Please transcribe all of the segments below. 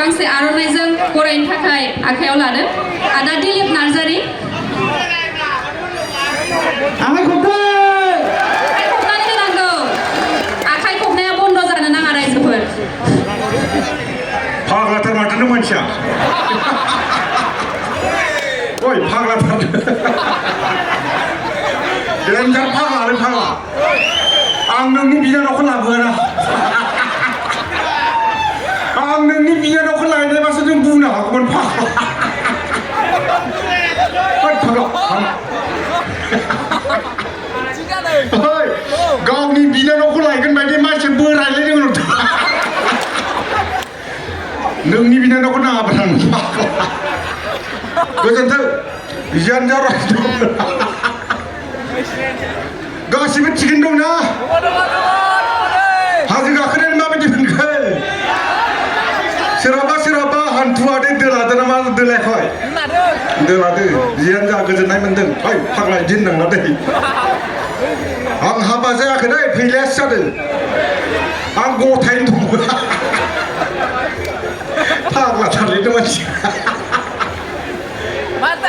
गांसे आर'नाइजों बरायनो थाखाय आखायाव लादों आदा दिलीप नार्जारी आखाइ खबनानै होनांगौ आखाइ खबनाया बन्द' जानो नाङा रायजोफोर फाग्लाथार माथो नों मानसिया ओइ फाग्लाथार देन्जार फाग्ला आरो फाग्ला आं नोंनि बिनानावखौ लाबोआ आं नोंनि बिनानावखौ लायनायबासो नों बुंनो हागौमोन फाग्ला गावनि बिनानावखौ लायगोन बायदि मानसि बोरायलाय दोङो नोंनि बिनानावखौ नाङाब्रा आं फाग्ला गोजोन्थों बिजानजा गासिबो थिगैनो दंना हाजो गाखोनानै माबायदि मोनखो सोरहाबा हान्थुवादै दोलादो ना मा दोलायाखै दोलादो जियानो जा गोजोननाय मोन्दों फै फाग्ला बिदि होननांला दै आं हाबा जायाखै दै फैलायासो जादों आं गथायैनो दं फाग्ला थारलायनो मानसिया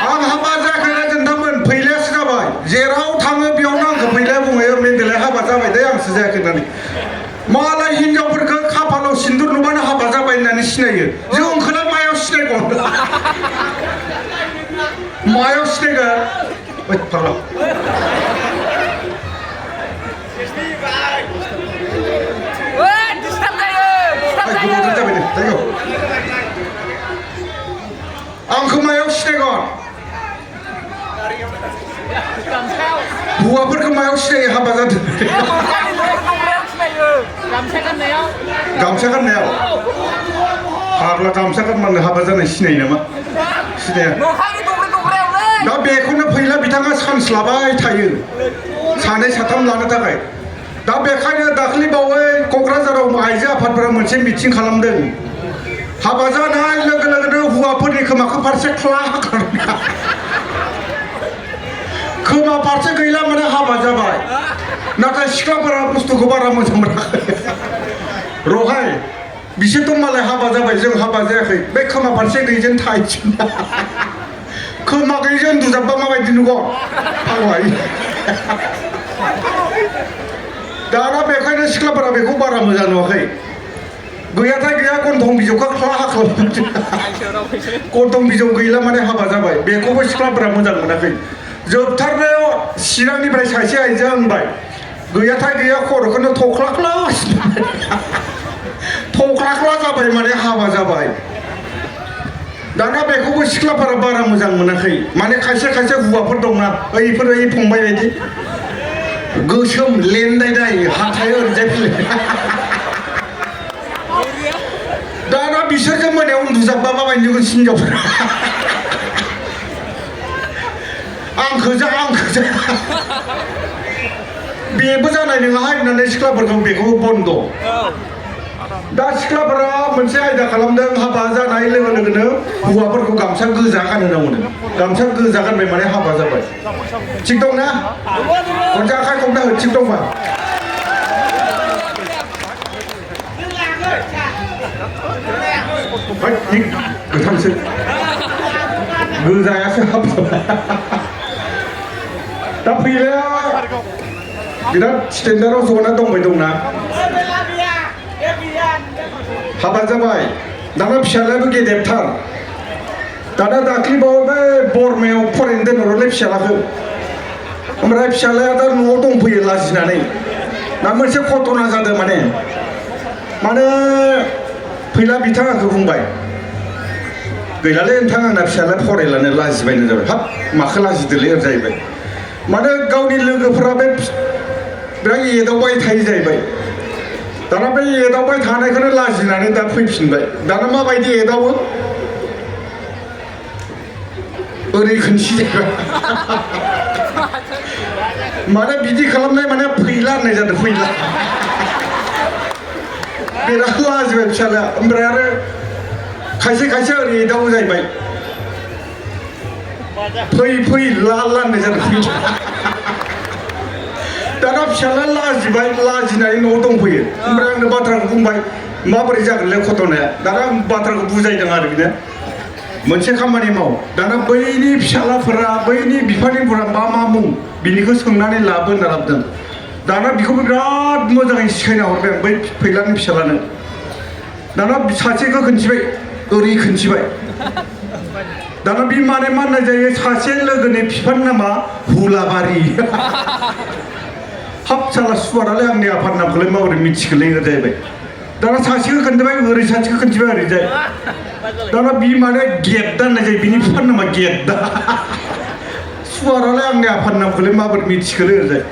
आं हाबा जायाखै रायजोनथामोन फैलायासो जाबाय जेराव थाङो बेयावनो आंखौ फैलाया बुङो मेन्देलाया हाबा जाबाय दे आंसो जायाखै होननानै मालाय हिनजावफोरखौ खाफालाव सिन्दुर नुबानो हाबा जाबाय होननानै सिनायो जोंखौलाय मायाव सिनायगोन मायाव सिनायगोन ओइ फाग्ला आंखौ मायाव सिनायगोन हौवाफोरखौ मायाव सिनायो हाबा जादों गामसा गाननायाव फाग्ला गामसा गानबानो हाबा जानाय सिनायो नामा सिनाया दा बेखौनो फैला बिथाङा चान्स लाबाय थायो सानै साथाम लानो थाखाय दा बेखायनो दाख्लै बावै क'क्राझाराव आइजो आफादफोरा मोनसे मिटिं खालामदों हाबा जानाय लोगो लोगोनो हौवाफोरनि खोमाखौ फारसे ख्ला खोमा फारसे गैला माने हाबा जाबाय नाथाय सिख्लाफोरा बुस्थुखौ बारा मोजां मोनाखै रहाय बिसोरथ' मालाय हाबा जाबाय जों हाबा जायाखै बे खोमा फारसे गैयिजों थाहैसै खोमा गैयिजों उन्दुजाबबा माबायदि नुगोन फाग्लाय दाना बेखायनो सिख्लाफोरा बेखौ बारा मोजां नुवाखै गैयाथाय गैया गन्थं बिजौखौ ख्ला खालामदों गन्थं बिजौ गैला माने हाबा जाबाय बेखौबो सिख्लाफोरा मोजां मोनाखै जोबथारनायाव चिरांनिफ्राय सासे आइजोआ होनबाय गैयाथाय गैया खर'खौनो थख्लाख्ला जाबाय माने हाबा जाबाय दाना बेखौबो सिख्लाफोरा बारा मोजां मोनाखै माने खायसे हौवाफोर दंना ओइफोर फंबाय बायदि गोसोम लेनदाय हाथाय ओरैजाय दाना बिसोरजों मोनायाव उन्दुजाबबा माबायदि नुगोन हिनजावफोरा आंखौ जा बेबो जानाय नङाहाय होननानै सिख्लाफोरखौ बेखौ बन्द' दा सिख्लाफोरा मोनसे आयदा खालामदों हाबा जानाय लोगो लोगोनो हौवाफोरखौ गामसा गोजा गानहोनांगौनो गामसा गोजा गानबाय माने हाबा जाबाय थिग दंना खनसे आखाइ खबना हो थिग दंबा गोथांसो गोजायासो हाबा दा फैलाया बिराद स्टेन्डार्डआव जना दंबाय दंना हाबा जाबाय दाना फिसालायाबो गेदेरथार दाना दाख्लैबावै बे बरमायाव फरायनो दोनहरलै फिसालाखौ ओमफ्राय फिसालाया दा न'आव दंफैयो लाजिनानै दा मोनसे घटना जादों माने फैला बिथाङा आंखौ बुंबाय गैलालै नोंथां आंना फिसाला फरायलानो लाजिबायनो जाबाय हाब माखौ लाजिदोलै जाहैबाय माने गावनि लोगोफोरा बे बिराद एदावबाय थायो जाहैबाय दाना बे एदावबाय थानायखौनो लाजिनानै दा फैफिनबाय दाना माबायदि एदावो ओरै खोनसि जाहैबाय माने बिदि खालामनाय माने फैला होननाय जादों फैला बिराद लाजिबाय फिसालाया ओमफ्राय आरो खायसे ओरै एदावो जाहैबाय फै ला होननाय जादों दाना फिसाला लाजिबाय लाजिनानै न'आव दंफैयो ओमफ्राय आंनो बाथ्राखौ बुंबाय माबोरै जागोनलै घटनाया दाना आं बाथ्राखौ बुजायदों आरो बिनो मोनसे खामानि माव दाना बैनि फिसालाफोरा बैनि बिफानिफोरा मा मुं बिनिखौ सोंनानै लाबो होनना लाबोदों दाना बिखौबो बिराद मोजाङै सिखायना हरबाय आं बै फैलानि फिसालानो दाना सासेखौ खोन्थिबाय ओरै खोन्थिबाय दाना बि माने मा होननाय जायो सासे लोगोनि बिफानि नामा हुलाबारि हाब साला सुवारालाय आंनि आफानि नामखौलाय माबोरै मिथिखोलै जाहैबाय दाना सासेखौ खोन्थाबाय ओरै सासेखौ खोन्थिबाय ओरैजाय दाना बि माने गेद्दा होननाय जायो बिनि बिफानि नामा गेद्दा सुवारालाय आंनि आफानि नामखौलाय माबोरै मिथिखोलै ओरैजाय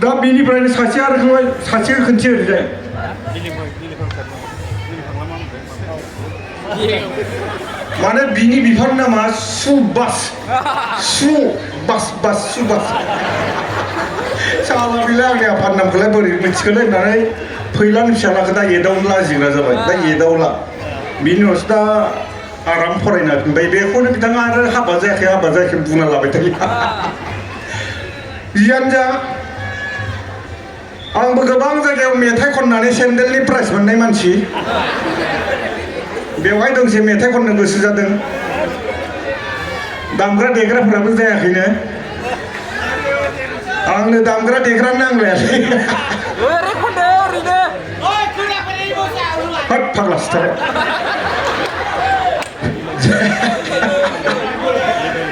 दा बिनिफ्रायनो सासे आरो सासेखौ खोन्थि ओरैजाय माने बिनि बिफानि नामा सुबास साला बिलाय आंनि आफानि नामखौलाय बोरै मिथिखोलै होननानै फैलानि फिसालाखौ दा एदावनो लाजिग्रा जाबाय दा एदावला बिनि उनावसो दा आराम फरायनो हाफिनबाय बेखौनो बिथाङा आरो हाबा जायाखै बुंना लाबाय थायो जियानो जा आंबो गोबां जायगायाव मेथाइ खननानै सेन्देलनि प्राइज मोननाय मानसि बेवहाय दोंसे मेथाइ खननो गोसो जादों दामग्रा देग्राफोराबो जायाखैनो आंनो दामग्रा देग्रा नांलायासै हाट फाग्लासो थाबाय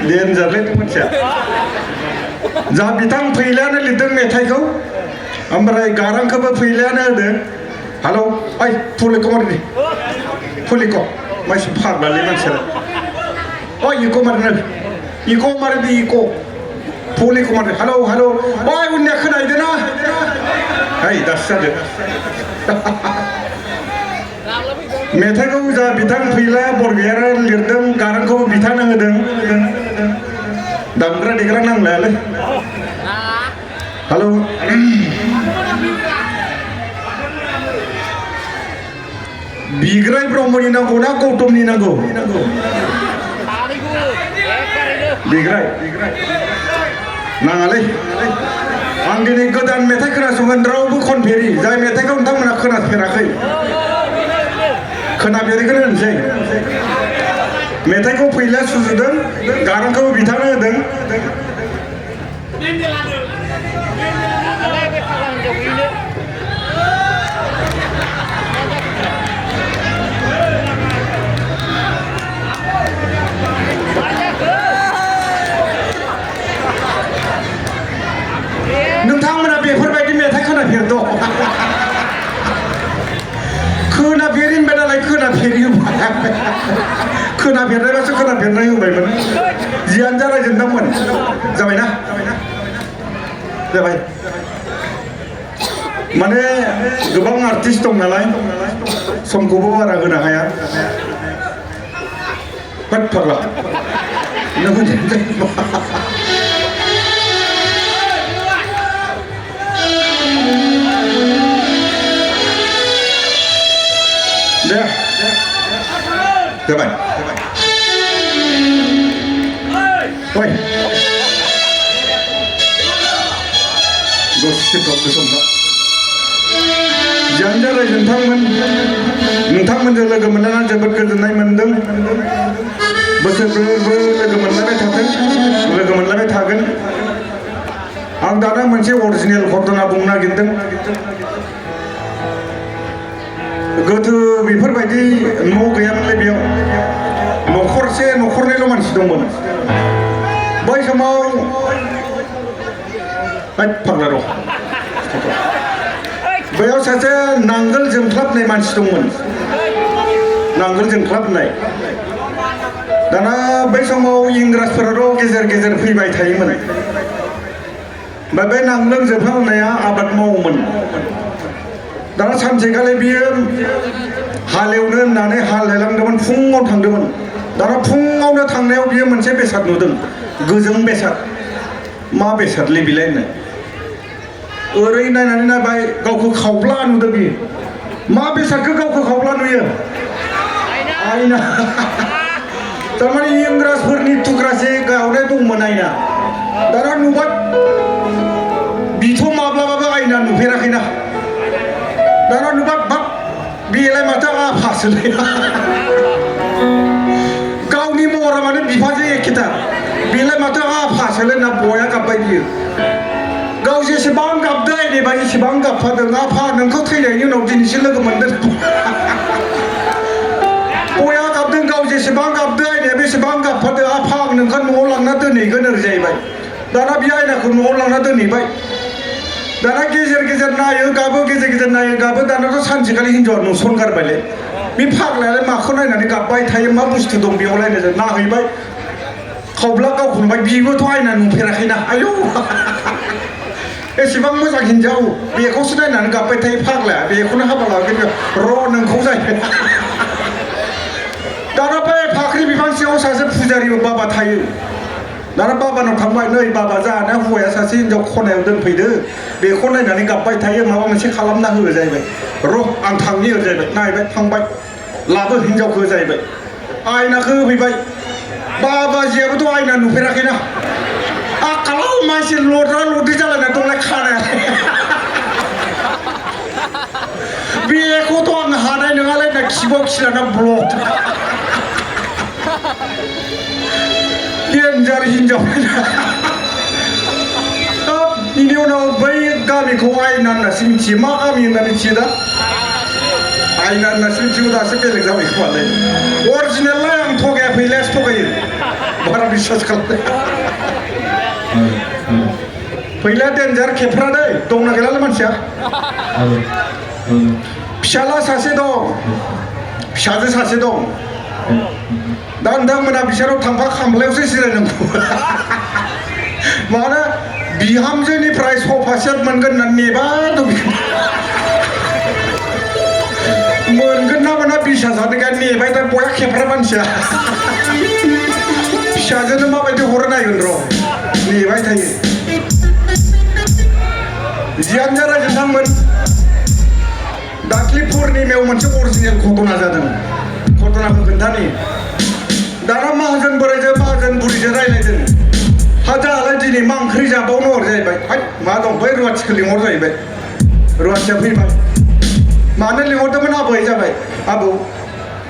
देनजारलै नों मानसिया जा बिथां फैलायानो लिरदों मेथाइखौ ओमफ्राय गारांखौबो फैलायानो होदों हेलौ ओइ फुलिखौ मारिदि फुलिखौ मानसि फाग्लालै मानसिया ओइ इखौ मारिदि इखौ फुलिखौ मारिदि हेलौ ओइ उननिया खोनाहैदो ना ओइ दासो जादो मेथाइखौ जा बिथां फैलाया बरगयारा लिरदों गारांखौबो बिथांनो होदों दामग्रा देग्रा नांलायालै हेलौ बिग्राय ब्रह्मनि नांगौ ना गौतमनि नांगौ बिग्राय नाङालै आं दिनै गोदान मेथाइ खोनासंगोन रावबो खनफेरि जाय मेथाइखौ नोंथांमोना खोनाफेराखै खोनाफेरिखौनो होनसै मेथाइखौ फैलाया सुजुदों गारांखौबो बिथांनो होदों नोंथांमोना बेफोरबायदि मेथाइ खोनाफेरदों खोनाफेरि होनबाय नालाय खोनाफेरि होबाय खोनाफेरनायबासो खोनाफेरनाय होबायमोन जियानो जा रायजोनदांमोन जाबायना जाबाय माने गोबां आर्टिस्ट दं नालाय समखौबो बारा होनो हाया होद फाग्ला दे जाबाय ओइ दसे गोसोमना जियानो जा नोंथांमोनजों लोगो मोननानै जोबोद गोजोननाय मोनदों बोसोरफ्रोमबो लोगो मोनलायबाय थागोन आं दाना मोनसे अरिजिनेल घटना बुंनो नागिरदों गोदो बेफोरबायदि न' गैयामोनलै बेयाव न'खरनैल' मानसि दंमोन बै समाव फाग्ला दं बैयाव सासे नांगोल जोंख्लाबनाय मानसि दंमोन नांगोल जोंख्लाबनाय दाना बै समाव इंराजफोराथ' गेजेर गेजेर फैबाय थायोमोन ओमफ्राय बे नांगोल जोंख्लाबनाया आबाद मावोमोन दाना सानसेखालि बियो हालेवनो होननानै हाल लायलांदोंमोन फुङाव थांदोंमोन दाना फुङावनो थांनायाव बियो मोनसे बेसाद नुदों गोजों बेसाद मा बेसादलै बिलाय होननाय ओरै नायनानै नायबाय गावखौ खावब्ला नुदों बियो मा बेसादखौ गावखौ खावब्ला नुयो आयना तारमाने इंराजफोरनि थुख्रासे गावनाय दंमोन आयना दाना नुबाय बिथ' माब्लाबाबो आयना नुफेराखैना दाना नुबाय बाब बेलाय माथो आफासोलै गावनि महरा माने बिफाजों एखेथार बेलाय माथो आफासोलै ना बया गाबबाय बियो गाव जेसेबां गाबदों आइनेबा एसेबां गाबफादों आफा नोंखौ थैनायनि उनाव दिनैसो लोगो मोनदों बया गाबदों गाव जेसेबां गाबदों आइनेया बेसेबां गाबफादों आफा आं नोंखौ न'आव लांना दोनहैगोन ओरै जाहैबाय दाना बे आयनाखौ न'आव लांना दोनहैबाय दाना गेजेर गेजेर नायो गाबो गेजेर गेजेर नायो गाबो दानाथ' सानसेखालि हिन्जावा नुसनगारबायलै बे फाग्लायालाय माखौ नायनानै गाबबाय थायो मा बुस्थु दं बेयावलायनो जों नाहैबाय खावब्ला गावखौ नुबाय बेबोथ' आयना नुफेराखैना आयौ एसेबां मोजां हिन्जाव बेखौसो नायनानै गाबबाय थायो फाग्लाया बेखौनो हाबा लागोन र' नोंखौ जायो दाना बे फाख्रि बिफां सिङाव सासे फुजारि बाबा थायो दाना बाबानाव थांबाय नै बाबा जाहाना हौवाया सासे हिन्जाव खनायाव दोनफैदो बेखौ नायनानै गाबबाय थायो माबा मोनसे खालामना हो जाहैबाय र' आं थांनि जाहैबाय नायबाय थांबाय लाबो हिन्जावखौ जाहैबाय आयनाखौ होफैबाय बाबाजियाबोथ' आयना नुफेराखैना आखालाव मानसि लद्रा लद्रि जालायना दंलाय खानाया बेखौथ' आं हानाय नङालै ना खिबाव खिलाना ब्लक डेन्जार हिन्जाव बिनि उनाव बै गामिखौ आयना होननासो मिथियो मा गामि होनना मिथियो दा आयना होननासो मिथिगौ दासो बेलेग जाबाय खोमालाय अरिजिनेललाय आं थगाया फैलायासो थगायो बारा बिश्वास खालामदों फैला डेन्जार खेफ्रा दै दंना गैलालै मानसिया फिसाला सासे दं फिसाजो सासे दं दा नोंथांमोना बिसोराव थांफा खामलायावसो जिरायनांगौ मानो बिहामजोनिफ्राय सफा सेट मोनगोन होननानै नेबाय दं मोनगोन ना मोना बिसाजानो गाय नेबाय दा बया खेफ्रा मानसिया फिसाजोनो माबायदि हरो नायगोन र' नेबाय थायो जियानो जा रायजो नोंथांमोन दाख्लि पुर्निमायाव मोनसे अरिजिनेल घटना जादों घटनाखौ खोन्थानि दाना माहाजोन बोराइजों माहाजोन बुरैजों रायज्लायदों हा जाहालाय दिनै मा ओंख्रि जाबावनो हर जाहैबाय हाय मा दं बै रुवाथिखौ लिंहर जाहैबाय रुवाथिया फैबाय मानो लिंहरदोंमोन आबै जाबाय आबौ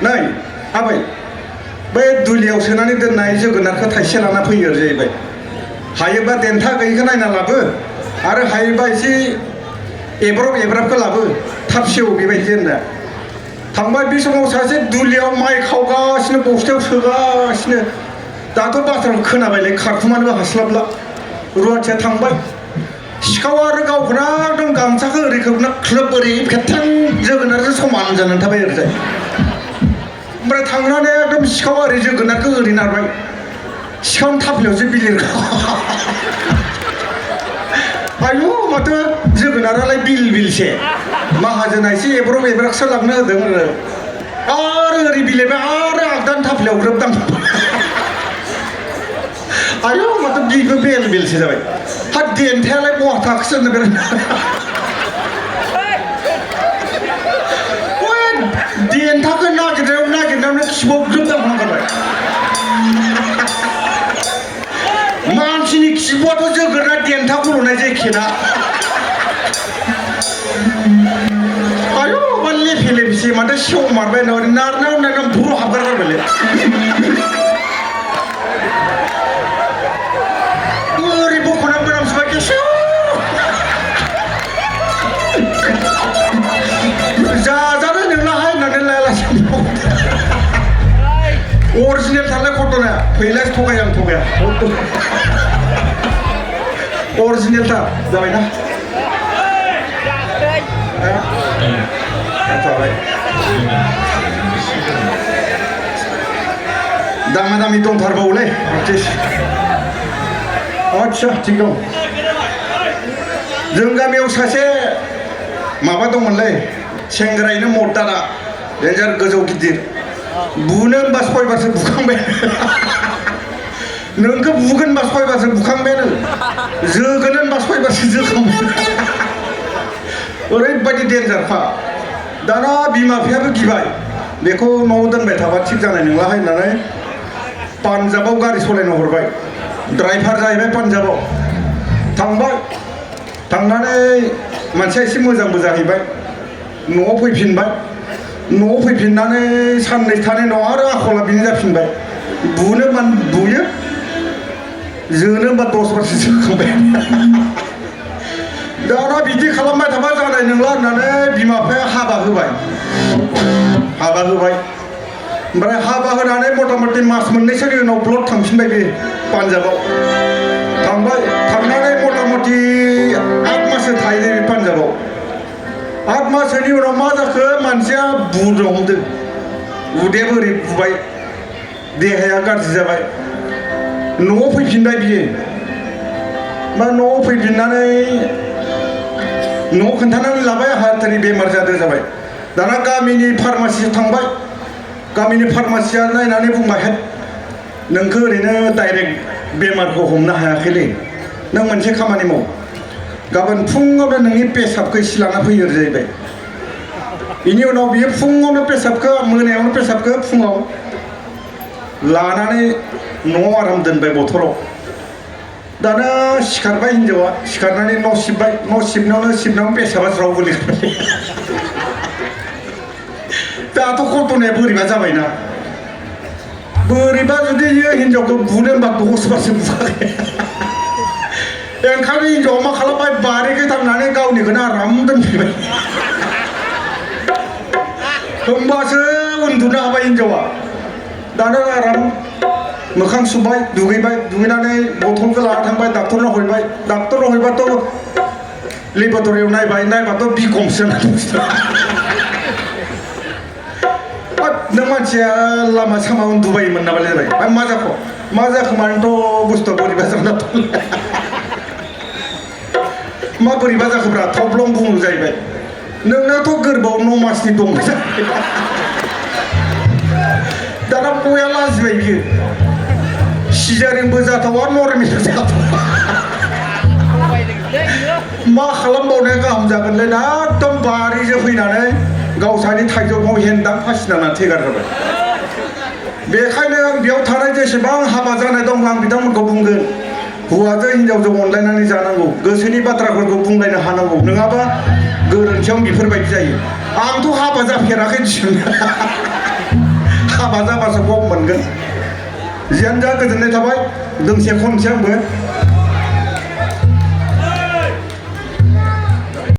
नै आबै बै दुलियाव सोनानै दोननाय जोगोनारखौ थाइसे लाना फैयो जाहैबाय हायोबा देन्था गैयिखौ नायना लाबो आरो हायोबा एसे एब्रब एब्राबखौ लाबो थाब सेव बेबायदि होनना थांबाय बे समाव सासे दुलियाव माइ खावगासिनो बस्थायाव सोगासिनो दाथ' बाथ्राखौ खोनाबायलै खारखुमानोबो हास्लाबला रुवाथिया थांबाय सिखावा आरो गावखौनो एकदम गामसाखौ ओरै खोबना ख्लोब ओरै खेबथां जोगोनारजों समान जानानै थाबाय ओरैजाय ओमफ्राय थांनानै एकदम सिखावा ओरै जोगोनारखौ ओरै नारबाय सिखावनि थाफ्लियावसो बिलिर आयु माथो जोगोनारालाय बिल बिलसे माहाजोना एसे एब्रब एब्राबसो लांनो होदों आरो ओरै बिलायबाय आरो आगदानि थाफ्लियाव ग्रोबदां आयु माथो बिबो बेल बेलसो जाबाय हा देन्थायालाय बहा थाखोसो होननो बिराद देन्थाखौ नागिरनायावनो खिबाव ग्रोबदां हांगारबाय मानसिनि खिबुआथ' जोगोनार देन्था गल'नाय जायखिना आयु मा लेफे लेफेसै माथो सेव मारबाय ना नारनायाव नारनायाव बर' हाबगारगारबायलै ओरै बख'ना मोनामसोबाय गेसेव जाजानो नोंलाहाय होननानै लायालासे अरिजिनेल थारलाय घटनाया फैलाय थगाया आं थगाया अरिजिनेल थार जाबायना दामा दामि दंथारबावोलै आच्छा थिग दं जों गामियाव सासे माबा दंमोनलै सेंग्रायैनो मर्दाना डेन्जार गोजौ गिदिर बुनो होनबा सयबारसो बुखांबाय नोंखौ बुगोन होनबा सयबारसो बुखांबायानो जोगोन होनबा सयबारसो जोखांबाय ओरैबायदि डेन्जारखा दाना बिमा बिफायाबो गिबाय बेखौ न'आव दोनबाय थाबा थिग जानाय नंलाहाय होननानै पान्जाबाव गारि सालायनो हरबाय ड्राइभार जाहैबाय पान्जाबाव थांबाय थांनानै मानसिया एसे मोजांबो जाहैबाय न'आव फैफिनबाय न'आव फैफिननानै साननै थानाय न'आव आरो आखला बिनो जाफिनबाय बुनो मान बुयो जोनो होनबा 10 बारसो जोखांबाय दाना बिदि खालामबाय थाबा जानाय नंला होननानै बिमा बिफाया हाबा होबाय ओमफ्राय हाबा होनानै मथा मथि मास मोननैसोनि उनाव ब्लड थांफिनबाय बे पान्जाबाव थांनानै मथा मथि 8 माससो थाहैदों बे पान्जाबाव 8 माससोनि उनाव मा जाखो मानसिया बुनो हमदों उदैयाबो ओरै बुबाय देहाया गाज्रि जाबाय न'आव फैफिनबाय बियो मा न'आव फैफिननानै न'आव खोन्थानानै लाबाय हार्टनि बेमार जादों जाबाय दाना गामिनि फार्मासियाव थांबाय गामिनि फार्मासिया नायनानै बुंबाय नोंखौ ओरैनो डाइरेक्ट बेमारखौ हमनो हायाखैलै नों मोनसे खामानि माव गाबोन फुङावनो नोंनि पेसाबखौ एसे लाना फैयो जाहैबाय बेनि उनाव बियो फुङावनो पेसाबखौ मोनायावनो पेसाबखौ फुङाव लानानै न'आव आराम दोनबाय बथलाव दाना सिखारबाय हिन्जावा सिखारनानै न' सिबबाय न' सिबनायावनो पेसाबा ज्राव गोलैबाय दाथ' घटनाया बोरैबा जाबायना बोरैबा जुदि हिन्जावखौ बुनो होनबा 10 बारसो बुवाखै ओंखायनो हिन्जावा मा खालामबाय बारिखै थांनानै गावनिखौनो आराम दोनफैबाय होमबासो उन्दुनो हाबाय हिन्जावा दाना आराम मोखां सुबाय दुगैबाय दुगैनानै बथलखौ लाना थांबाय डाक्टरनाव हैबाय डाक्टरनाव हैबाथ' लेबरेटरियाव नायबाथ' बिखमसो नों मानसिया लामा सामा उन्दुबायोमोन नामा जाबाय मा जाखो मानोथ' बुस्थुआ बोरैबा जाना मा बोरैबा जाखोब्रा थब्लं बुङो जाहैबाय नोंनाथ' गोरबोआव 9 मासनि दं दाना बया लाजिबाय बियो सिजारिनबो जाथावा नर्मेल जाथावा मा खालामबावनाया गाहाम जागोनलै ना एकदम बारिजों फैनानै गावसानि थाइजौखौ हेन्दां फासिनानै थेगार जाबाय बेखायनो आं बेयाव थानाय जेसेबां हाबा जानाय दं आं बिथांमोनखौ बुंगोन हौवाजों हिन्जावजों अनलायनानै जानांगौ गोसोनि बाथ्राफोरखौ बुंलायनो हानांगौ नङाबा गोरोन्थियाव बेफोरबायदि जायो आंथ' हाबा जाफेराखै दिसुन हाबा जाबासो गम मोनगोन जियानो जा गोजोननाय थाबाय दोंसे खनसे आंबो